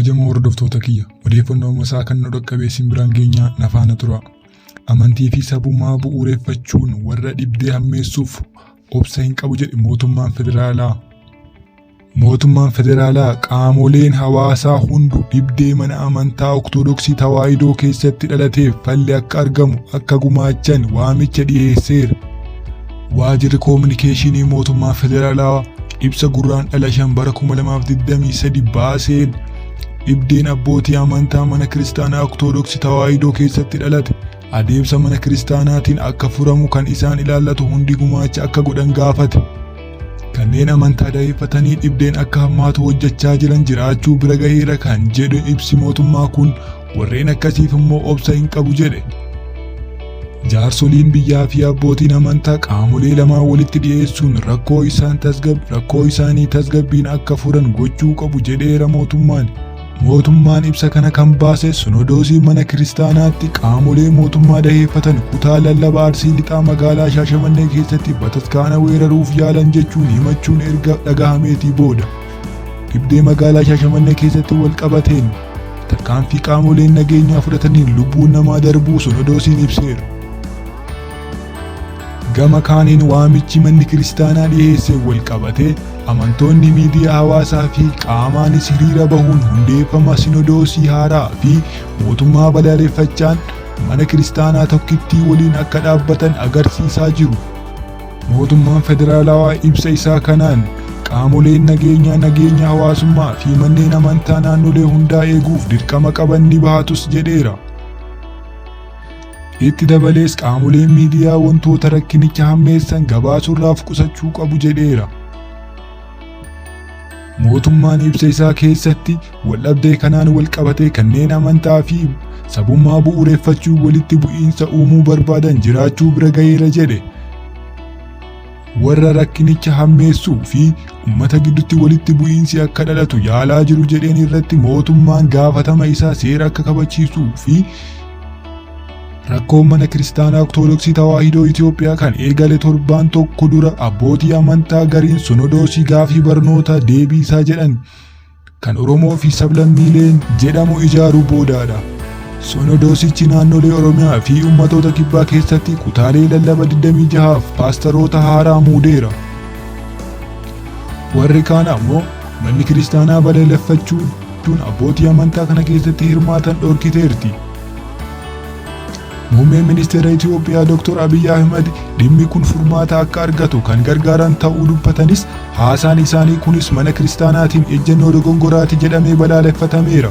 Kabajamoo hordoftoota kiyya, odeeffannoo masaa kan nu dhaqqabe isin biraan geenyaa na faana tura. Amantii fi sabummaa bu'uureffachuun warra dhibdee hammeessuuf obsa hin qabu jedhe mootummaan federaalaa. Mootummaan federaalaa qaamoleen hawaasaa hundu dhibdee mana amantaa Ortodoksii Tawaahidoo keessatti dhalateef falli akka argamu akka gumaachan waamicha dhiyeesseera. Waajjirri koominikeeshinii mootummaa federaalaa ibsa Gurraandhala 5 bara 2023 baaseen dhibdeen abbootii amantaa mana kiristaanaa Ortodoksii Tawaahidoo keessatti dhalate adeemsa mana kiristaanaatiin akka furamu kan isaan ilaallatu hundi gumaacha akka godhan gaafate. Kanneen amantaa daheeffatanii dhibdeen akka hammaatu hojjechaa jiran jiraachuu bira gaheera kan jedhu ibsi mootummaa kun warreen akkasiif immoo obsa hin qabu jedhe. Jaarsoliin biyyaa fi abbootiin amantaa qaamolee lamaan walitti dhiyeessuun rakkoo isaanii tasgabbiin akka furan gochuu qabu jedheera mootummaan. Mootummaan ibsa kana kan baase Sinodoosii mana kiristaanaatti qaamolee mootummaa daheeffatan kutaa lallaba Arsii Lixaa magaalaa Shaashamannee keessatti bataskaana weeraruuf yaalan jechuun himachuun erga dhagahameetii booda. Dhibdee magaalaa Shaashamannee keessatti wal qabateen tarkaanfii qaamoleen nageenyaa fudhataniin lubbuun namaa darbuu Sinodoosiin ibseera. Gama kaaniin waamichi manni kiristaanaa dhiyeesse wal qabatee amantoonni miidiyaa hawaasaa fi qaamaanis hiriira bahuun hundeeffama sinodoosii haaraa fi mootummaa balaaleffachaan mana kiristaanaa tokkittii waliin akka dhaabbatan agarsiisaa jiru. Mootummaan federaalawaa ibsa isaa kanaan qaamoleen nageenyaa nageenya hawaasummaa fi manneen amantaa naannolee hundaa eeguuf dirqama qaban ni bahatus jedheera. Itti dabalees qaamoleen miidiyaa wantoota rakkinicha hammeessan gabaasuurraaf qusachuu qabu jedheera. Mootummaan ibsa isaa keessatti waldhabdee kanaan wal qabatee kanneen amantaa fi sabummaa bu'uureffachuu walitti bu'iinsa uumuu barbaadan jiraachuu bira gaheera jedhe. Warra rakkinicha hammeessuu fi uummata gidduutti walitti bu'iinsi akka dhalatu yaalaa jiru jedheen irratti mootummaan gaafatama isaa seera akka kabachiisuu fi rakkoon mana kiristaanaa Ortodoksii Tawaahidoo Itoophiyaa kan eegale torbaan tokko dura abbootii amantaa gariin Sinodoosii gaafii barnoota deebiisaa jedhan kan Oromoo fi sablammiileen jedhamu ijaaruu boodaadha. Sinodoosichi naannolee Oromiyaa fi uummatoota kibbaa keessatti kutaalee lallaba 26f paastaroota haaraa muudeera. Warri kaan ammoo manni kiristaanaa balaaleffachuun abbootii amantaa kana keessatti hirmaatan dhorkiteerti. Muummeen ministeera Itoophiyaa Dr. Abiy Ahmed dhimmi kun furmaata akka argatu kan gargaaran ta'uu dubbatanis haasaan isaanii kunis mana kiristaanaatiin ejjennoo dogongoraati jedhamee balaaleffatameera.